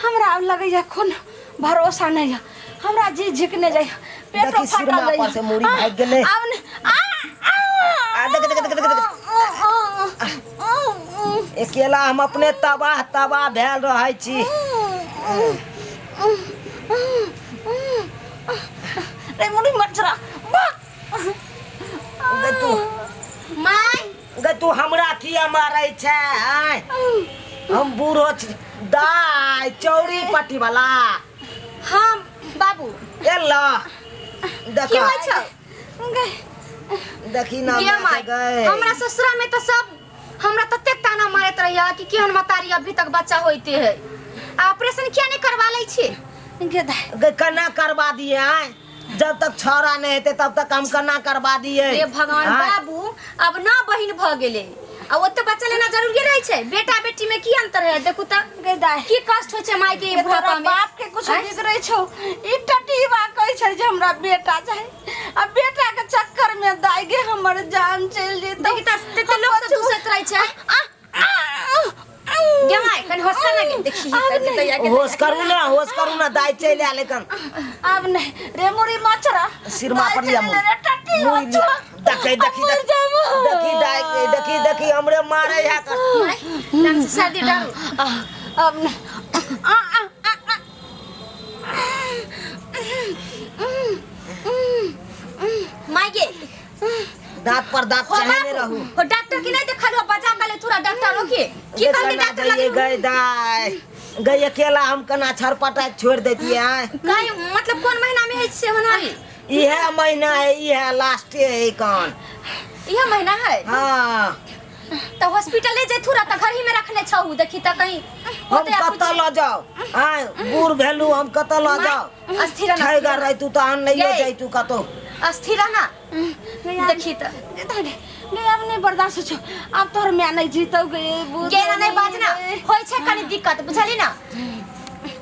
हमरा आब लगैया कोनो भरोसा नहीं है हमरा जी झिकने जाइए पेटो देखी फाटल सिरमा जाइए पर से मूड़ी भागि गेलै। आब ने आ आ देख देख देख देख देख अकेला हम अपने तबाह तबाह भेल रहै छी रे मुड़ी मचरा गे तू माय गे तू हमरा किया मारै छै आँय हम बूढ़ो छी दाय चौरी पट्टी वाला हाँ बाबू एला की देख होइ छौ देखी ना गे माय गए हमरा ससुरा में तो सब हमरा ततेक ताना मारैत रहिया कि केहन मतारी अभी तक बच्चा होइते है आ ऑपरेशन किया नहीं करवा लै छी गे दाय गे कना करवा दिए आँय जब तक छौड़ा नहीं हेतै तब तक हम कना करवा दिए हे भगवान आँय? बाबू अब ना बहिन भ गेलै आ ओते बच्चा लेना जरूरी रहै छै बेटा बेटी में की अंतर है देखू त गे दाय की कष्ट होइ छै माय के ई तोरा बुढ़ापा में बाप के कुछ आँय? बिगड़ै छौ ई टटीबा कहै छै जे हमरा बेटा चाही आ बेटा के चक्कर में दाय गे हमर जान चलि जेतौ देखी त तते लोक सब दूसैत रहै छै गे माय कनि होश कर ना गे देखी आब दैया के होश करू ना होश करू ना दाय चलि आयल एखन आब नहीं रे मुड़ी मचरा सिरमा पर लिया मुड़ी। रे टटी मुड़ी लिया। देखी देखी मर देखी जाबो। देखी दाय देखी देखी हमरे मारे है कर माय नाम से सर्दी डालू अब नहीं आ आ आ आ माय गे दांत पर दांत हो चढ़ेने बाबू, रहू हो डॉक्टर के नहीं देखल बजा के ले थोड़ा डॉक्टर रोके की कहते डॉक्टर गए लगे गए दाय गए अकेला हम कना छरपटा छोड़ देतिए आय काय मतलब कौन महीना में है से होनारी इहे महीना है इहे लास्ट है कौन यह महीना है हाँ तो हॉस्पिटल ले जैथु रह त घर ही में रखने छहु देखी त कहीं हम होतै आ कतऽ कुछ। लऽ जाउ आय बूढ़ भेलू हम कतऽ लऽ जाउ अस्थिर रहना, ठेगर रहितू तहन नहियो यै। जैतू कतौ अस्थिर रहना देखी त नहीं अब नहीं बर्दाश्त हो अब तोहर मैं नहीं जीतौ गे बुझ गेना नहीं बाजना होय छै कनी दिक्कत बुझली ना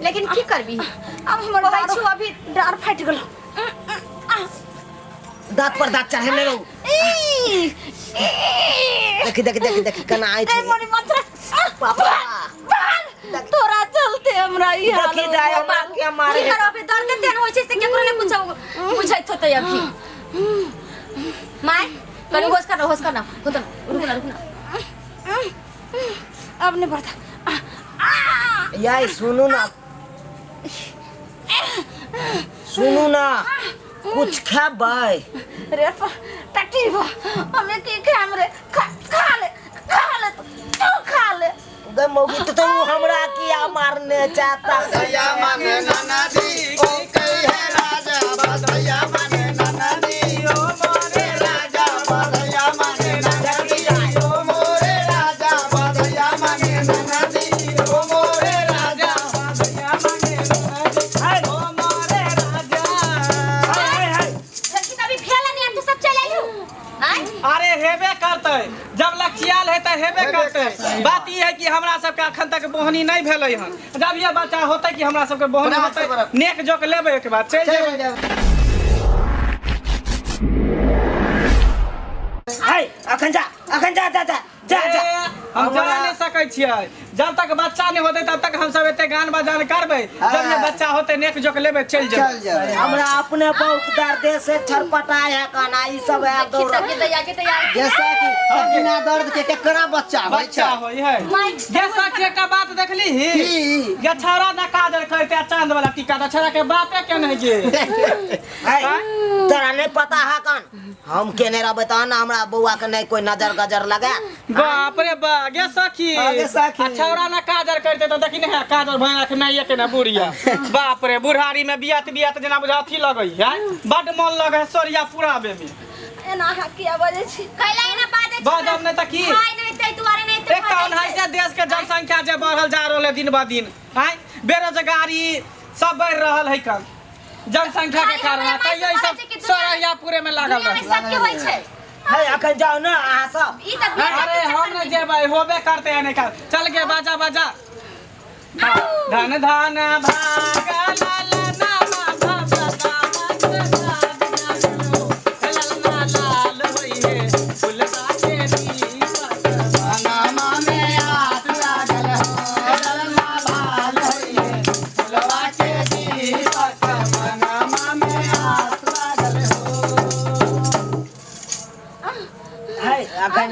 लेकिन की करबी अब हमर कहै डार छु अभी डार फाटि गेलो दांत पर दांत चढ़ेने रहू देखी देखी देखी देखी केना आइ ए छै मोरी मंत्र पापा तोरा चलते हमरा ई हाल देखी दाय हमरा के मारे की करब अभी दर्द तेहन होइ छै से केकरो नहि कुछ बुझैत होतै अभी माय कनी होश कर होश कर ना होत ना रुक ना रुक ना अब नहीं बर्दाश्त याई सुनू ना सुनू ना कुछ खेबै रे टटी बा हमें की खाम रे खा खा ले खा ले तू तू खा ले गे मौगी तो तू हमरा किया मारने चाहता बधैया माने नाना जी की कही है राजा बधैया माने नाना जी ओ मोरे राजा बधैया माने नाना जी ओ मोरे राजा बधैया माने नाना जी ओ मोरे राजा बधैया माने नाना जी ओ मोरे राजा लड़की अभी भेल नहीं तू सब चल आयु आय अरे हेबे करतै जब लक्षियाल हेतै हेबे करतै बात ई है कि हमरा सबके अखन तक बोहनी नहीं भेलै हन जब ये बच्चा होतै कि हमरा सबके बोहनी होतै नेक जोक लेबै ओहिके बाद चलि जेबै है अखन जा अखन जा जा जा जा जा ए, हम जा नहीं सकै छियै जब तक बच्चा नहीं होतै तब तक हम सब एते गान बजान करबै जब ये बच्चा होतै नेक जोक लेबै चलि जेबै चल जाए हमरा अपने बहुत दर्द से छटपटाए है काना ई सब है देखी दौड़ तक के दैया के तैयार जैसा कि बिना दर्द के केकरा बच्चा होइ बच्चा छै होइ है माय जैसा कि एकटा बात देखली ही की ये छौड़ा ना काजर करते आ चांद वाला टीका तऽ छौड़ा के बापे के नहीं जे है तोरा नहीं पता है कन हम केने रहबै तहन ने हमरा बौआ के नहीं कोई नजर गजर लगा बाप रे बा गे सखी हाँ, गे सखी। आ छौड़ा ना काजर करते तऽ देखी ने काजर भैया के माइये के ना बुढ़िया बाप रे बुढ़ारी में बियात बियात जेना बुझा अथी लगै है बड मन लगै है सोरिया पुराबे में एना अहाँ किया बजै छी कैला एना बाजै छी बाजब नहि तऽ की? भाई नहीं तै दुआरे नहीं ते एक तऽ ओनाहिते देश के जनसंख्या जे बढ़ल जा रहल है दिन ब दिन आँय बेरोजगारी सब बढ़ि रहल है कन जनसंख्या के खाली कारण हमरा तैयो ई माय सब से कहै छै कि दुनिया- सोरहिया पूरे में लागल दुनिया में रहे सबके होइ छै है अखन जाउ ने अहाँ सब ई तऽ बेटा अरे के हम चक्कर नहि जेबै होबे करते है नहीं चल गे बाजा बाजा धन धन भागा लाल नामा भव दामन राज जागलो, ललना लाल होइहे, फुलबा के दीपक नामा में आस लागल हो ललना भाल होइए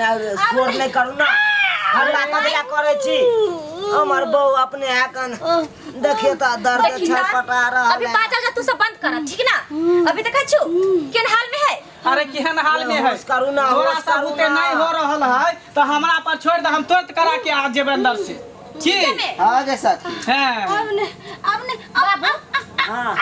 शोर नहि करू ना। हल्ला कथी करै छी? हमर बहू अपने एखन देखियो तऽ दर्द देखी ना, छटपटा रहल अभी है। बाजा जा तू सब बंद कर, ठीक ना? अभी देखै छु केन हाल में है। अरे केहन हाल में है? होश करू ना, तोरा होश सब करू बुते ना। नहीं हो रहल है तो हमरा पर छोड़ दे, हम तुरंत करा के आ जेबै अंदर से। की में हाँ गे सखी। हाँ। अब ने अब ने बाबू हाँ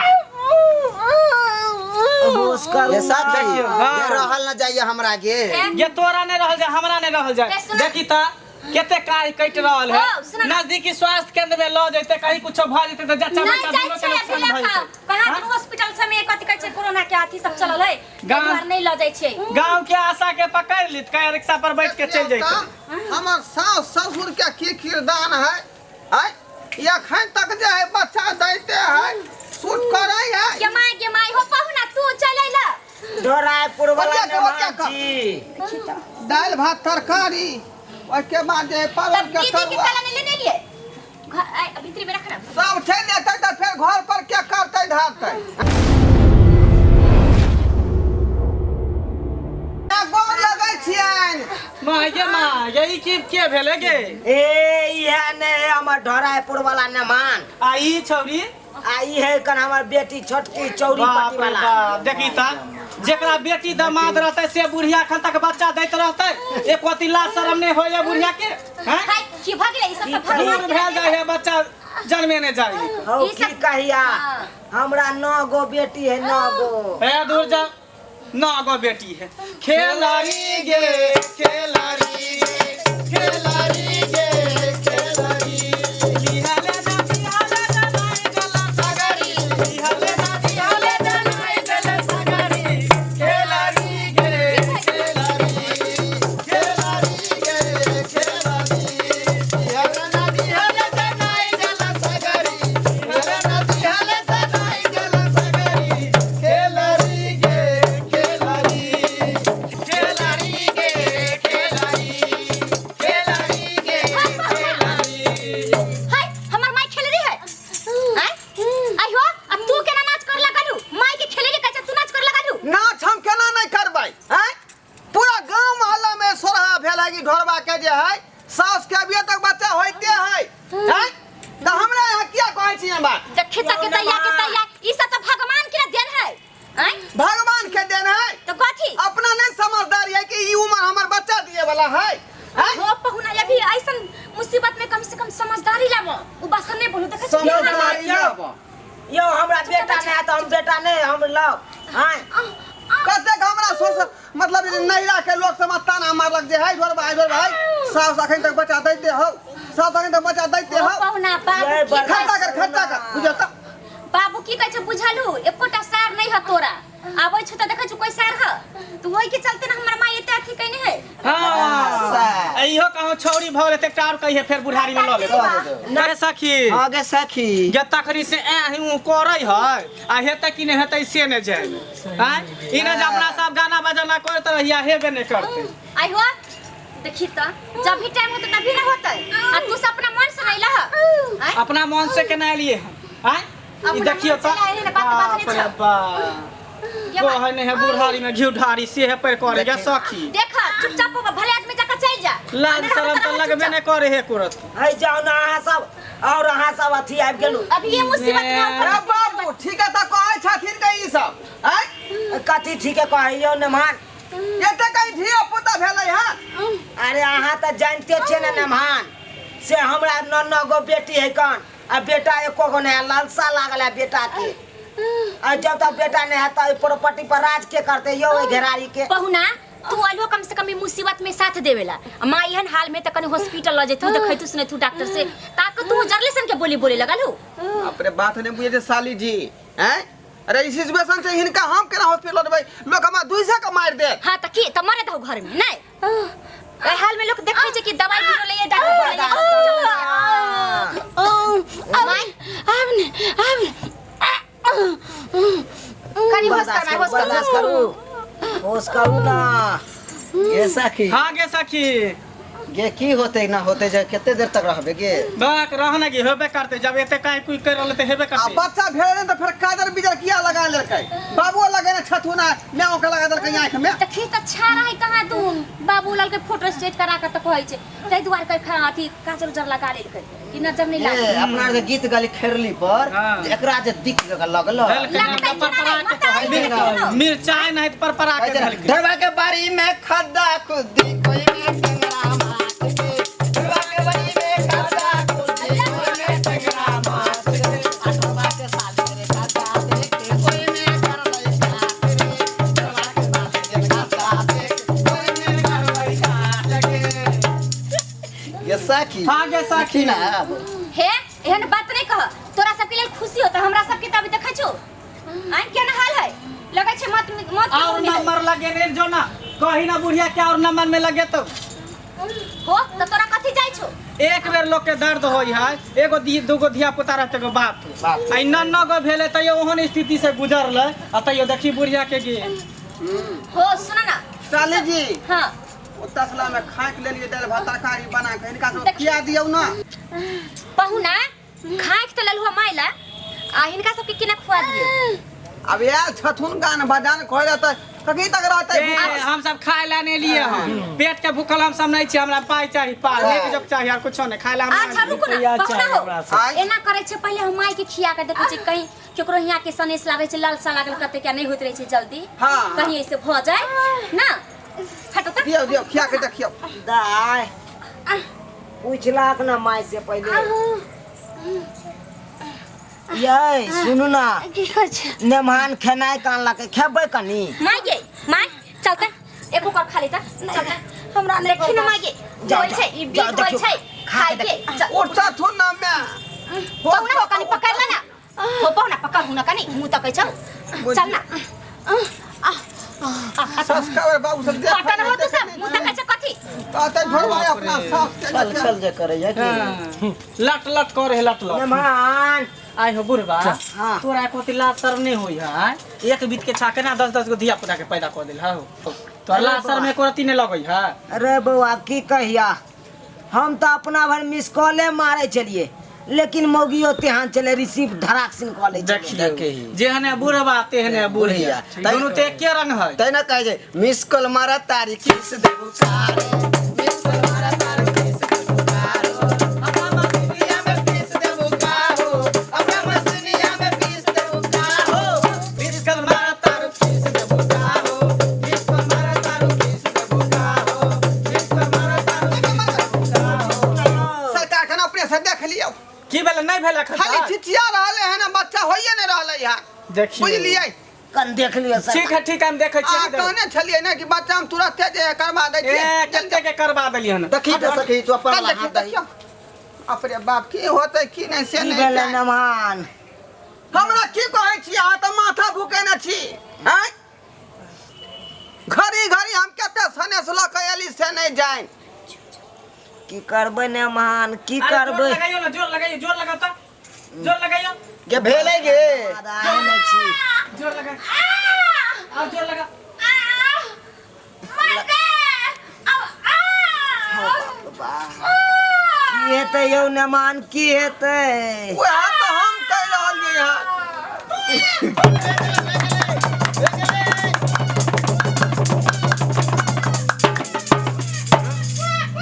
होश करू ये ना। सखी, देखियौ, हाँ। ये रहल न जाइए हमरा के। ये तोरा नहीं रहल जाए, हमरा नहीं रहल जाए। ए, सुना। देखी ता केते काय कटि रहल है। ओ, सुना। नजदीकी स्वास्थ्य केंद्र में ल जैते, कहीं कुछो भ जेते त जच्चा नहीं बच्चा जाइ दुनू छै के अभी नुकसान भ लखा जेतै। कहाँ हाँ? दुनू हॉस्पिटल सब में कथि कहै छै कोरोना के अथी सब चलल है, गाँव- दुआर नहीं ल जाइ छै। गांव के आशा के पकड़ ली कहीं रिक्शा पर बैठ के चल जैते। हमर सास ससुर के की किरदान है? आय एखन तक जे है बच्चा दैते है, सूट करै है। गे माय, गे माय, हो पहुना तू चल अइला। ढोरायपुर वाला ओते के, ओते मेहमान के। छी। दालि भात तरकारी, ओहिके बाद जे परवल तब के दीदी के तरुआ काला नहीं लेने लिए घर आय, भीतरी में रखना। सब चलि जेतै तऽ फेर घर पर के करतै धरतै? गोर लगै छियनि। माँ गे माँ गे, ई की के भेलै गे? ए इहे ने है हमर ढोरायपुर वाला मेहमान। आ ई छौरी? आ ई है कन हमर बेटी छोटकी चौरी बाप पट्टी रे वाला। बाप, देखी ता जेकरा बेटी दामाद रहतै से बुढ़िया एखन तक बच्चा दैत रहतै, एको अति लाज शरम नहि होइए बुढ़िया के। हैं? हाय की भ गेलै ई सब तऽ भगवान दूर के भेल जाइ है, बच्चा जन्मे नहि जाइ। हौ ई की सब- कहिया, हाँ। हमरा 9 गो बेटी है, 9 गो। ए दूर जा, 9 गो बेटी है। खेलाड़ी गे खेलाड़ी गे खेलाड़ी गे खेलाड़ी, बिहाले ना बिहाले ना नाई गला सगरी, बिहाले ना बिहाले ना नाई गला सगरी, खेलाड़ी गे खेलाड़ी, खेलाड़ी गे खेलाड़ी, बिहाले ना बिहाले ना नाई गला सगरी, बिहाले ना बिहाले ना नाई गला सगरी, खेलाड़ी गे खेलाड़ी, खेलाड़ी गे खेलाड़ी, खेलाड़ी गे खेलाड़ी। हाय हमर माई खेले रही है। आय आई हो, आ तू केना नाच कर लगलू? माई के खेले रही कहै छै, तू नाच कर लगलू? नाच हम केना नहि करबै? आँय पूरा गांव मोहल्ला में सोरहा भेल है कि ढोरबा के जे है सास के अभी तक बच्चा होइते है। आँय तऽ हमरा यहाँ किया कहै छी बात? देखी त के दैया के दैया, ई सब त भगवान के देन है। आय भगवान के देन है तो कथी? अपना नहीं समझदारी है कि ई उम्र हमर बच्चा दिए वाला है। आँय? हो पहुना, अभी ऐसन मुसीबत में कम से कम समझदारी लाबो, उ बात नहीं बोलू देखै छी। समझदारी लाबो। यौ हमरा बेटा नहि है तऽ हम बेटा नहि हम लाउ। आँय कतेक हमरा सोच मतलब जे नैरा के लोक सब ताना मारलक जे है ढोरबा है ढोरबा है, सास अखन तक बच्चा दैते हौ, सास अखन तक बच्चा दैते हो हौ। पहुना, बाबू ये की कहै खर्चा कर, खर्चा कर, बुझल तऽ। बाबू की कहै छै बुझलू? एकोटा सार नहीं है तोरा, आबै छौ तऽ देखै छौ कोई सार है तो ओहि के चलते ना हमर माई एते अथी कइने है। हाँ, इहो कहूँ छौरी भऽ गेलै तऽ एकटा आओर कहिए फेर बुढ़ारी में लऽ लेबै। अरे सखी। हाँ गे सखी। गे तखनी से ऐ ही करै है आ हेतै कि नहि हेतै से नहि जानि। आँय ई नहि जे अपना सब गाना बजाना करैत रहिया, हेबे नहि करतै। आई हो देखी त जब भी टाइम होतै तभी ना होतै, आ तू सब अपना मन से नहीं लह। आँय? अपना मन से केना एलियै हन? आँय ई अपना देखियौ मन से तऽ लाएले ने, बात बात नहि बाप रे छौ। बाप। गे माई। कहै नहि है बुढ़ारी में घी ढारी से है पर करे गे सखी। देख चुपचाप हो, भले आदमी जाकर चल जा। लाज अंदर शरम अंदर तऽ लगबे चुपचाप। नहि करे है कुरत। है जाउ ना अहाँ सब, और अहाँ सब अथी आबि गेलू। अभी ये मुसीबत में हम अरे बाबू ठीक है तऽ कहै छथिन के ई सब। आँय कथी ठीक है कहै यौ मेहमान? एते कहीं धिया पुता भेलै हँ? अरे अहाँ तऽ जानते छियै ने मेहमान, से हमरा 9 9 गो बेटी है कन, आ बेटा एको गो नहि है, लालसा लागल है बेटा के। आ जब तक बेटा नहीं है तो प्रॉपर्टी पर राज के करते यौ ओहि घेरारी के। पहुना तू अलहो कम से कम ई मुसीबत में साथ देवेला, आ माँ एहन हाल में त कनी हॉस्पिटल ल जेतू, देखैतू सुनैतू डॉक्टर से, ताक तू जरले सन के बोली बोले लगल हो। अपने बात नहीं बुझे साली जी। हैं? अरे इस सिचुएशन से हिनका हम केना हॉस्पिटल देबै? लोग हमरा दुइसा के मारि देत। हां त की त मरे दहु घर में नहीं? ए हाल में लोग देखै छै कि दवाई भी ले डॉक्टर बोले अब अब ने अब कनी होश कर माई, होश कर। बर्दाश्त करू, होश करू ना। ये सखी। हाँ गे सखी। गे की होते ना होते जे कते देर तक रहबे गे? बाक रहना की होबे करते, जब एते काई कुई कर रहले ते हेबे आ करते। बच्चा भेल ने तऽ फेर काजर बिजर किया लगा लेलकै? बाबुओ लगेने छथुन आ मायो के लगा देलकै आँखि में। तऽ खींच तऽ छा रहै कहाँ दून बाबूलाल के फोटो स्टेट करा के तऽ कहै छै, ताहि दुआरे कह अथी काजर उजर लगा लेलकै कि नजर नहीं ए लागे। अपना जे गीत गली खेरली पर हाँ। जे एकरा जे दिख लगल देलकै ना, लगतै पर केना परा नहि, के मतारी कहै छै ना। मिरचाई नहीं त पर परा के देलकै। ढरवा के बारी में खद्दा खुद्दी कोई में टेंगरा माछ के, ढरवा के बारी में खद्दा खुद्दी कोई में टेंगरा माछ के, आ ढरवा के साली रे खद्दा देख के कोई में करलै काट रे, ढरवा के साली रे खद्दा देख के कोई में करलै काट के। ये साखी। हाँ गे साखी। ना आब। हे एहन बात नहीं कह, तोरा सबके लेल खुशी होता, हमरा सबके तऽ अभी देखै छौ आइ केना हाल है, लगै छै मत मत के और मुँह में है। नंबर लगे ने जो ना कही ना बुढ़िया के और नंबर में लगे तो हो तऽ तोरा कथी जाइ छौ? एक बेर लोग के दर्द होई है, एगो दी दूगो धिया पुता रहते एगो बाप बाप। आई नन्नो गो भेले तैयो ओहन स्थिति से गुजरल आ तैयो देखी बुढ़िया के गे। हो सुन ना साली जी, हाँ ओ तसला में खाँक लेलियै दालि भात तरकारी बना के हिनका सब खिया दियौ ना। पहुना खाँक तऽ ललहुआ माय ला आ हिनका सबके केना खुआ दिए? अब आयल छथुन गान बजान कहै तऽ कखनी तक रहतै? ए, हम सब खाय ला नहीं लिए हम, पेट के भूखल हम सब नहीं छी, हमरा पाई चाही, पाई एक जग चाही और कुछो नहीं खाय ला हमरा। अच्छा रुको ना रुपैआ पहुना चाही हो। हमरा से। आइ एना करै छै पहिले हम माय के खिया के देखै छै कहीं केकरो हियाँ के सनेस लागै छै, लालसा लागल कते क्या नहीं होइत रहै छै जल्दी, हाँ। कहीं ऐसे भऽ जाए ना। हटो तऽ। दियौ दियौ खिया के देखियौ। दाय पूछलाक ना माय से पहिले। यै सुनू ना, की कहै छै? नेमान खेनाइ कान लके खेबै कनी? माय गे माय चलते एको कर खा लेता चलते। हमरा नहीं देखी ना माय गे जाओ, होइ छै ई जाओ, बीत होइ देखियौ। छै खा के खाय के चल। उठ छथुन ना माय। पहुना हो कनी पकड़ ले ना, हो पहुना पकड़ हुना कनी मुँह तकै छौ, चल ना। सस्कार बाबू सब देख हटन हो तू सब मुँह तकै छै कथी? कहतै ढोरवा अपना सास के छल छल जे करे है कि लट लट करे है लट लट। नेमान आइ हो बुढ़बा, हाँ। तोरा एको लाज शर्म नहीं होई है? एक बीत के छाके ना 10-10 गो धिया पुता के पैदा कर दिल हो, तोरा लाज शर्म एको रत्ती नहीं लगई है? अरे बौआ की कहिया, हम तऽ अपना भर मिस कॉले मारे छलिए, लेकिन मौगियो तेहन छलै रिसीव धराक सिन कऽ लै छलै। देखियौ देखही। जेहने बुढ़बा तेहने बुढ़िया, बुढ़िया। दुनू ते एके रंग है। तै ना कहै छै मिस कॉल मारा तारी किस देबू कारो, मिस कॉल मारा तारी किस देबू कारो, अपना मसनिया में पीस देबू काहो, अपना मसनिया में पीस देबू काहो, मिस कॉल मारा तारू पीस देबू काहो, मिस कॉल मारा तारू पीस देबू काहो, मिस कॉल मारा तारू पीस देबू काहो। सरकार खाना अपने से देख लियौ। की भेलै? नहीं भेलै खाली खर्चा? चिचिया रहलै हन, बच्चा होइए नहि रहलै हन। देखियौ। बुझलियै? कन देख लियौ सर। ठीक है ठीक है, हम देखै अहाँ छियै। कहने छलियै ने कि बच्चा हम तुरते जे करबा दै ए छियै। कते के करबा देलियै हन? देखी तऽ सखी तू अपन चल हाथ देखियौ दही। देखियौ। अपने बाप की होतै की नहि से की नहि भेलै जानि। नेमान? हमरा की कहै छी अहाँ तऽ माथा भूकेने छी आँय? घड़ी घड़ी हम कते सनेस लऽ कऽ एली से नहि जानि। की करबै नेमान, की अरे जोर करबै? लगाइयो ना, जोर लगाइयो, जोर लगाओ तऽ, जोर लगाइयो, गे भेलै गे? आए नहि छी। जोर लगा और जोर लगा। की हेतै यौ नेमान, की हेतै? वएह तऽ हम कहि रहलियै हँ।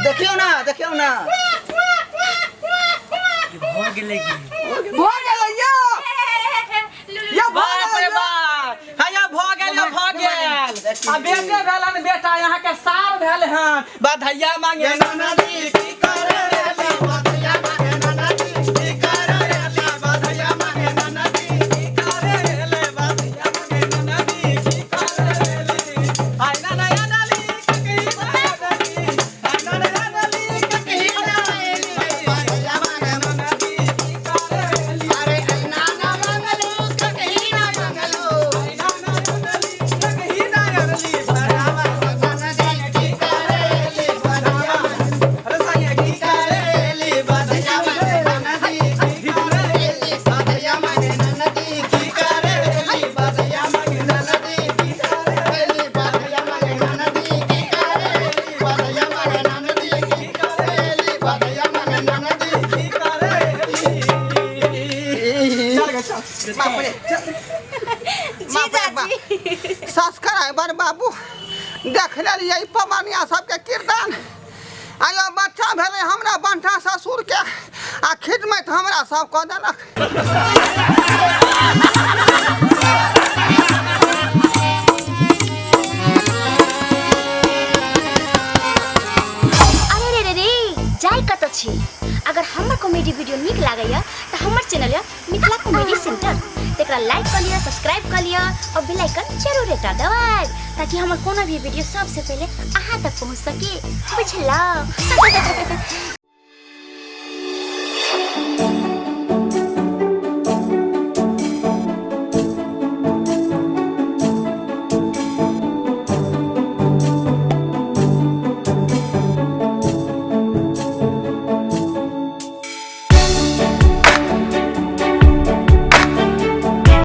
देखियौ ना, देखियौ ना। भऽ गेलै की? भऽ गेलै यौ, यौ भऽ बाप रे गेलै यौ। बाप, हैया भऽ गेल यौ, भऽ गेल। आ बेटे भेल हन बेटा, यहाँ के सार भेल हन। बधैया मांगे ननदी की करे रेली, बधैया मांगे ननदी की करे रेली, बधैया मांगे ननदी की करे रेली, बधैया मांगे ननदी की करे रेली। आइ ना नया डाली ककही नया डाली, आइ ना नया डाली ककही नया डाली, बधैया मांगे ननदी की करे रेली। अरे ऐना ना मंगलू ककही ना मंगलू, आइ ना नया डाली ककही नया डाली, बधैया मांगे ननदी की करे रेली, बधैया चल बाप रे चल बाप रे बाप। सब्सक्राइबर बाबू देख लेलियै पवनिया सबके किरदान। आयो बच्चा भेलै हमरा बंठा ससुर के आ खिदमत हमरा सब कऽ देलक। अरे रे रे रे जाय कत छी। अगर हमर कॉमेडी वीडियो नीक लागैया तऽ हमर चैनल या मिथिला कॉमेडी सेंटर तकरा लाइक कर लिअ, सब्सक्राइब कर लिअ और बेल आइकन जरूर एकटा दबाएब ताकि हमर कोनो भी वीडियो सबसे पहले अहाँ तक पहुँच सके। बुझलौ?